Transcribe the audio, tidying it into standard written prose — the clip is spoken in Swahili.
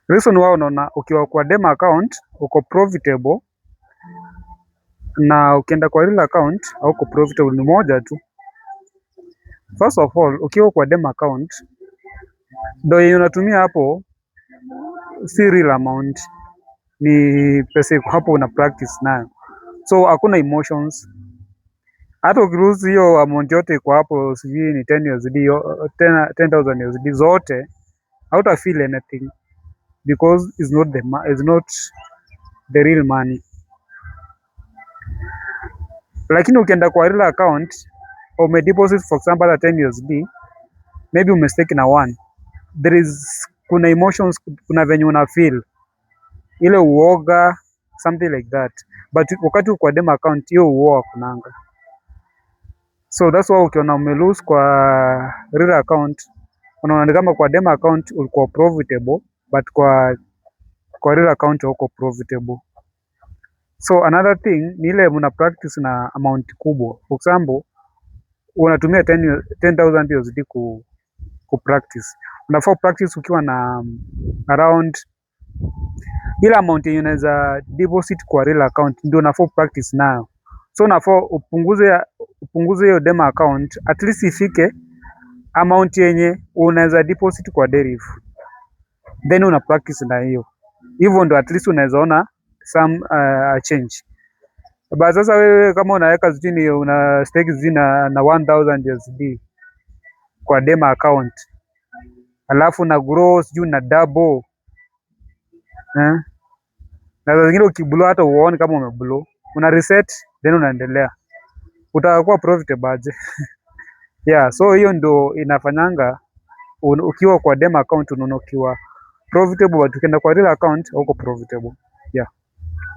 Reason why unaona ukiwa kwa demo account uko profitable na ukienda kwa real account hauko profitable ni moja tu. First of all, ukiwa kwa demo account, do yenye unatumia hapo si real amount, ni pesa iko hapo una practice nayo, so hakuna emotions. Hata ukilose hiyo amount yote iko hapo, sijui ni 10 USD, 10 10,000 USD zote, hauta feel anything because it's not the real money. Lakini ukienda kwa real account, ume deposit for example hata 10 USD, maybe umestake na one, there is kuna emotions, kuna venye una feel ile uoga, something like that, but wakati uko kwa demo account hiyo uoga hakunanga. So that's why ukiona ume lose kwa real account, unaona ni kama kwa demo account ulikuwa profitable, but kwa real account hauko profitable. So another thing ni ile mna practice na amount kubwa. For example, unatumia 10 10,000 USD ku practice. Unafaa practice ukiwa na around ile amount yenye unaweza deposit kwa real account ndio unafaa practice nayo. So unafaa upunguze hiyo demo account at least ifike amount yenye unaweza deposit kwa Deriv, then una practice na hiyo hivyo, ndo at least unaweza ona some change. But sasa wewe kama unaweka sijui ni una stake sijui na 1000 USD kwa demo account, alafu na grow sijui na double, eh? Na saa zingine ukiblow hata uone kama umeblow, una reset then unaendelea, utakuwa profitable aje? Yeah, so hiyo ndo inafanyanga ukiwa kwa demo account unaona ukiwa profitable, but ukienda kwa real account hauko profitable. Yeah.